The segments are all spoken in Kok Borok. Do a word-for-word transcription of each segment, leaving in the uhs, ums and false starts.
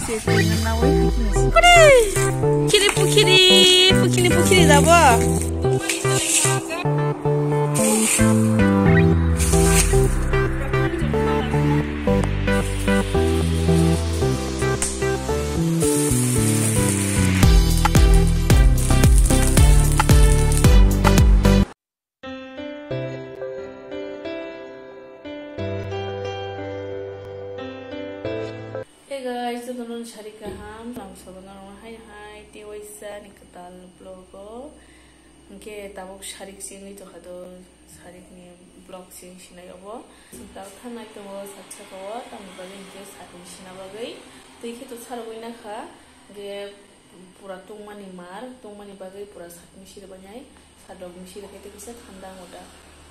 Pukhiri, pukhiri, pukhiri, pukhiri dabo. Hey guys, jotono sari kaham, lam sabana rong hai hai, te waisa ni kwtal vlog o. Hwnkhe tabuk sarik chengwi tongkha do, sarik ni vlog cheng sinai obo. Chwng tal thanai tongo, sat saka o, tamni bagwi hwnkhe sarik ni sina bagwi. Twi khe to sarogwi nakha, hwnkhe pura tungmani mar, tungmani bagwi pura sarik ni sirbanai, satrok ni sirkhe tei kisa thanda wngkha,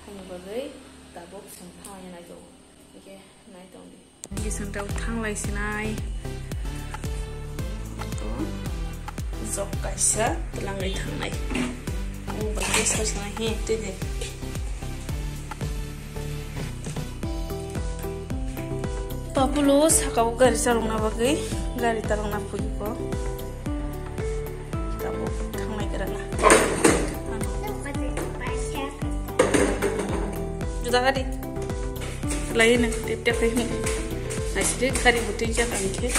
haini bagwi tabuk chwng thangwi nai tongo. Hwnkhe nai tongdi. Gising rok thanglai sinai. Jok kaisa twlangwi thangnai. Ang bai khe soi sanai he twi de. Papulo saka o gari chalokna bagwi gari talokna phuiko. Tabuk thanglai kwrwna. Juda gari. Lai nang tep tep khai hung. Asli gari butui jak ang khe.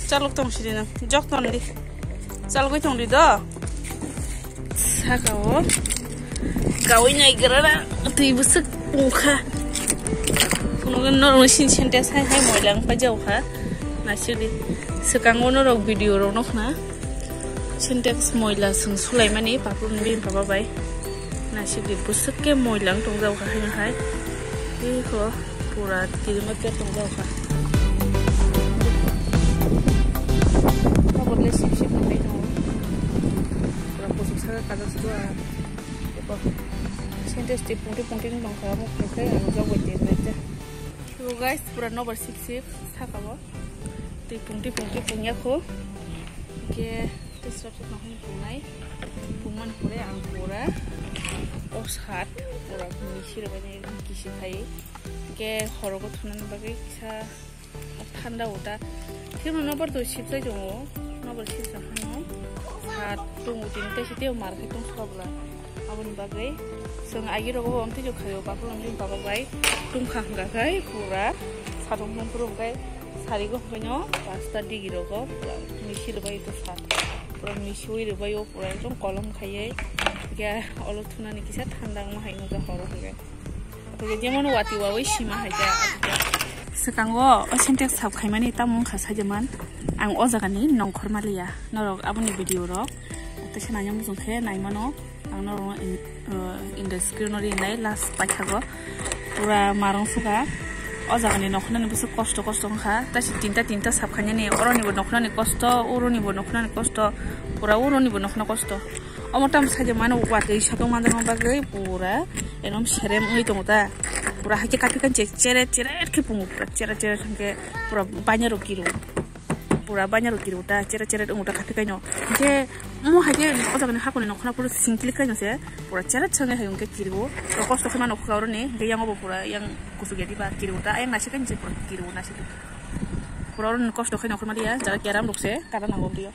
Chalok tong sini nang. Jok ton di. Chalgwi tong di do. Saka o kawi nai gra na twi bwswk pungkha. Phunukgwi norokno sini sente sai hai moila wng paijao kha. Naisik di swkango norok video rok nukna. Sintex moila swng sulaimani paphuru ni bini baba bai. Naisik di bwswk khe moila wng tongjao kha haino hai. Tei kho pura kirima khe tongjao kha. Tabuk le sip sip wngwi tongo. Pura kuchuk saka kajak sua. Eko. Sintex twi pungti pungti wng tongkha, omo khe ang jagoi twi rwkha. So guys, pura nobar sip sip saka o. Twi pungti pungti pungya kho. Hwnkhe tei srap srap nahani pungnai. Pungmani pore ang pura o sat pura misi rwbaini kisi khai. Hwnkhe horogo thunani bagwi kisa thanda uta. Kheno nobar to sipjai tongo. Nobar sipjak hano. Sat tongo tini tei siteo mar khai tong sokla. Aboni bagwi chwng agi rogo bo amtwi khaio, paphuru amtwi baba bai tungkha hwnkha khai pura satung tungphuru hwnkhe sarigo hwnkhe no rasta digi rogo pura misi rwbai to sat pura misi ui rwbai o pura ekdom kolom khaiwi hwnkhe olo thunani kisa thanda wngma hai nukha horo hwnkhe. Hwnkhe jemon wati wawi sima hai khe. Swkango o Sintex sap khaimani tamo wngkha sajeman ang o jagani nongkhor maliya norok aboni video rok tei se naina muchung khe naimano. Ang norokno in, uh, in the screen o rinai last paithago. Pura marung suga. O jagani nokhnani bwswk kosto kosto wngkha. Tei se tinta tinta sap khainani. Oronibo nokhnani kosto, uronibo nokhnani kosto. Pura uronibo nokhna kosto. Omo tamo saida mano watwi sotong manjakma bagwi pura ekdom serem wngwi tongo ta. Pura haikhe kaphikha cheret cheret khe pungo pura cheret cheret hwnkhe pura bainero kiro. Pura bainero kiro ta cheret cheret wngwi ta kaphikaino. Hwnkhe Omo hai khe o jagani hakoni nokha pura singklik khai no se pura chera changwi hai hwnkhe kiriwo. Pura kosto khe mano kha oroni hwnkhe yango bo pura yang kuchuk ya diba kiriwo ta ayang naisik khe pura kiriwo naisik. Pura oroni kosto khai nokha maliya jaga keram rok se kada nango biyo.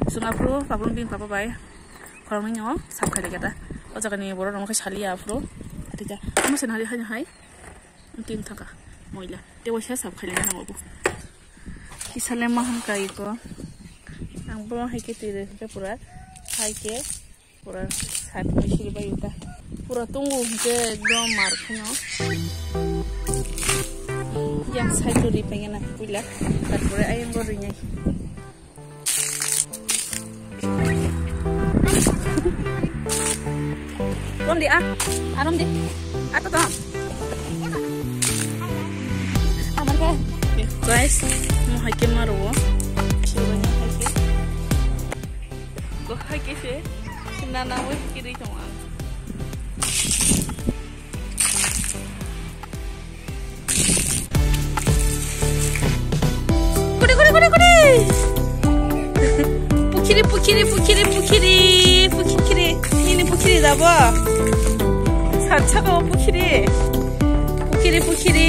Chwng aphuru paprung bini papa bai khoroknwi no sap khai khe ta o jagani borok rok no khe saliya aphuru. Tei ta omo se nari hai hai tin thaka moila tei waisa sap khai nango bo. Kisale maham kai ko. Ang bo hai khe twi rw hwnkhe pura hai khe pura side bai siri bai uta. Pura tongo hwnkhe ekdom mar kheno. Yang side to ri pengena puila. Tarpore ayang bo rinai. Rom di ah. Ah, rom di. Ah, to to. Aman ka. Guys, mo hai ke maro. Sibanya hai ke. Go hai ke se. Nana wai kiri tong ang. Kuri, kuri, kuri, kuri. Pukhiri, pukhiri, pukhiri, pukhiri, pukhiri. Nini pukhiri dabo. Saka o pukhiri. Pukhiri, pukhiri.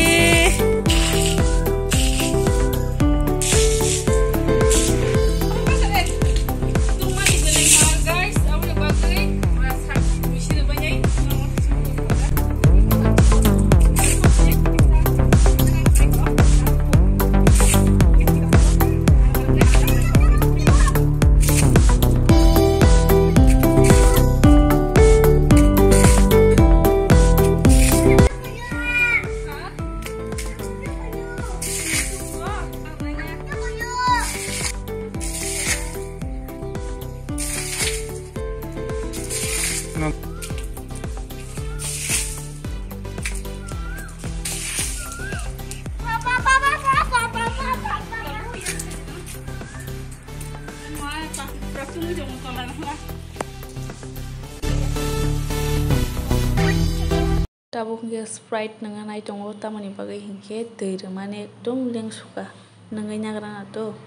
Tabuk hinkhe Sprite nwngnai tongo, tamoni bagwi hinkhe twi rwmani ekdom lengsuka, nungwi nagra na to.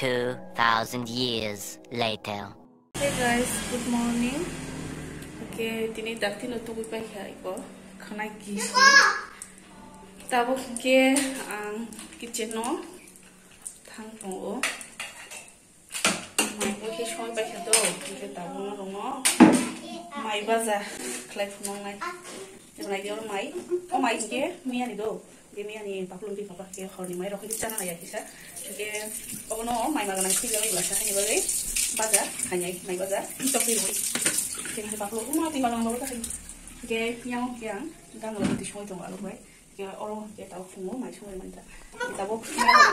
Two thousand years later. Hey guys, good morning. Okay, tini dakti no tugui paikha iko khana kisi. Tabuk hinkhe ang kitchen no thang tongo. Mai bo khe songwi paikha to, hinkhe tabuk no rongo mai baja khlai phunuknai. Nai de oro mai, o mai hinkhe miya ni do. Bini ani baklung di papa ke horni mai rok chana ya kisa. Ke obono mai magana sijak la sa hani bagwi baja hani mai baja tok di roi. Ke hani baklung uma ti magana bawa ta hani. Ke yang yang dang la ti soi tong alo bai. Ke oro ke tau phungo mai soi mai ta. Ke tabo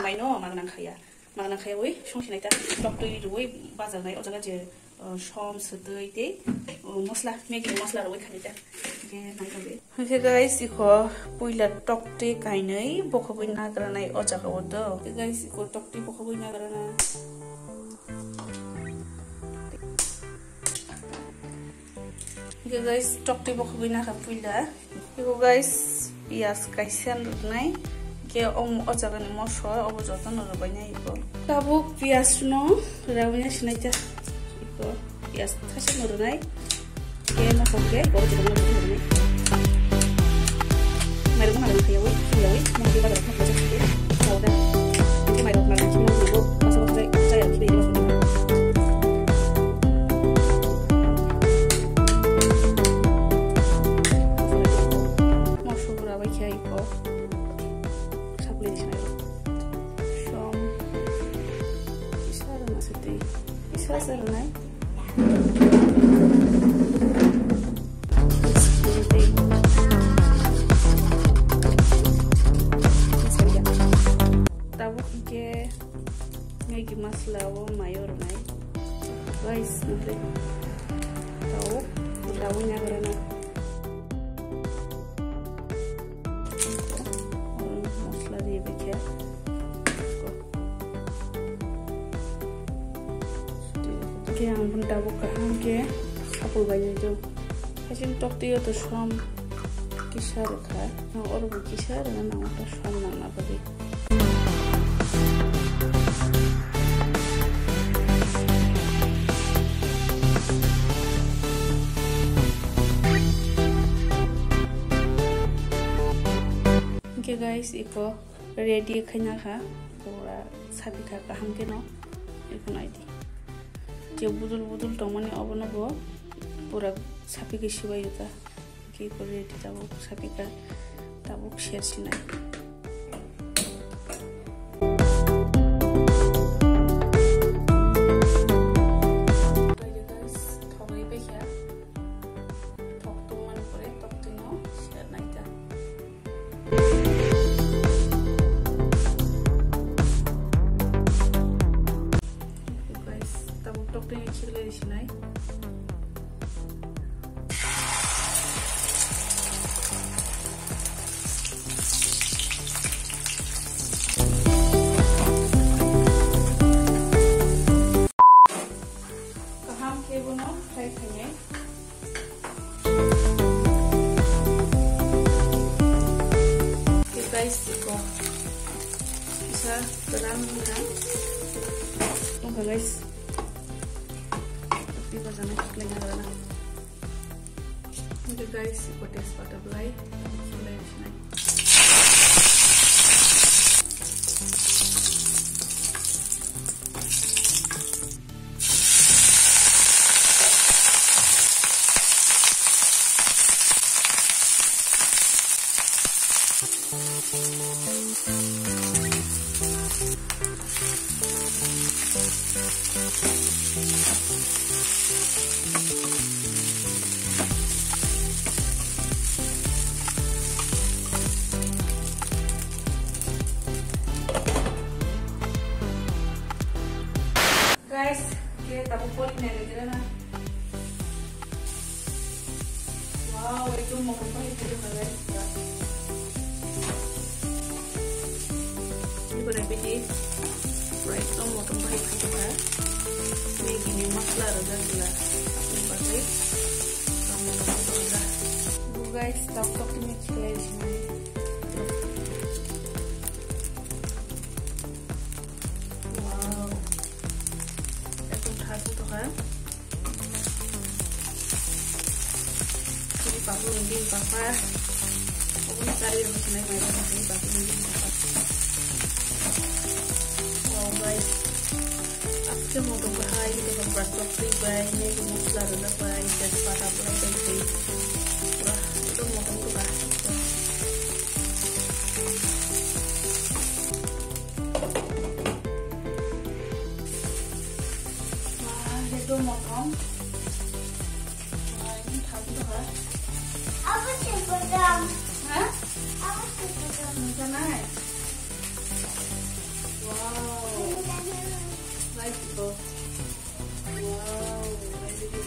mai no magana khaya. Magana khaya wi song sinai ta tok di roi baja nai o jaga je. Som, swtwi tei mosla, Maggi mosla rwui khainai ta. Hwnkhe nai tongdi. Hwnkhe guys, iko puila toktwi kainwi bokhogwi nagranai o jaga o do. Hwnkhe guys, iko toktwi bokhogwi nagrana. Hwnkhe guys, toktwi bokhogwi nakha puila. Iko guys, piyas kaisa rwnai, ke omo o jaga ni moso obo joto no rwbai nai iko. Tabuk piyas no rwbai nai sinai ta. Iko piyas thaisa no rwnai. Ke moso ke iko joto no rwnai. Mai rok no khaya wi, khaya wi, mo ke ba rok no khaya wi. Khaya da. Mai rok na khaya wi, basa basa chaya wi. Moso bwra bai khe iko. Saplai sinai rok. Som. Kisa rwna se twi. Kisa se rwnai. Tabuk hinkhe Maggi masla o mayo rwnai. Guys, nukle. Tau, tau nya rwna. Mosla di bekhe. Oke, ang pun tabuk kaham ke sapul bai nai do. Haichin tok twi o to som kisa rwkha. Nang oro bo kisa rwna nang to som nang na bagwi. Hwnkhe guys, iko ready khaina kha, pura sapikha kaham kheno, iko naidi. Je budul budul tongmani obono bo pura sapikhe sibai yuta. Hwnkhe iko ready tabuk sapikha, tabuk ser sinai. Guys, thogwi paikha. Thok tongmani pore toktwino sernai ta. Guys, tabuk toktwino siklai sinai. Kaham khe bono fry khainai. Guys, iko tejpata belai. Guys, ke tabuk poli nai lagi na. Wow, ekdom motom pai puri na guys. Ini pada piti, pura ekdom motom pai puri na. Ini gini masala rojak gula. Ini pakai. Guys, tabuk tabuk ini chile sini. Wow. Ekdom thas wngtokha. Chini pakur wngdi wngkha. Obo ni kari rok sanai mai rok sanai pakur wngdi wngkha. Wow, guys. Akhe motom bahai, ito ka pura chokri bai, negi mosla rwjak bai, tejpata belai bai tei. Pura ekdom motom tokha. Wah, ekdom motom. Wah, ini thang tuh, ha? Apa sih pegang? Hah? Apa sih pegang? Nungsa nai. Wow. Ini kan yang Baik, ito. Wow, baik, ito.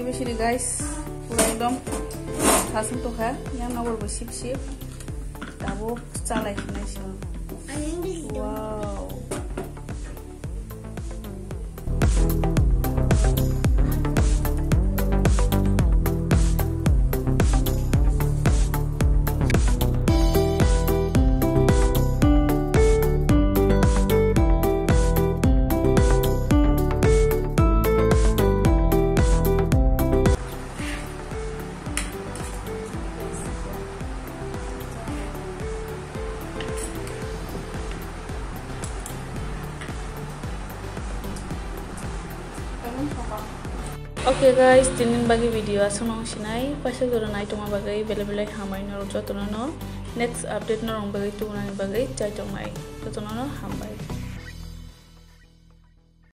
Ini sini guys. Pura ekdom thas wngtokha, yang nogor bo sip sip, tabuk chalai hinai se. Wow. Okay guys, tini bagwi video aswk nung sinai, paisa jora nai tongma bagwi belai belai hambai norok jotono no. Next update norok bagwi tubunani bagwi chai tongnai, jotono no hambai.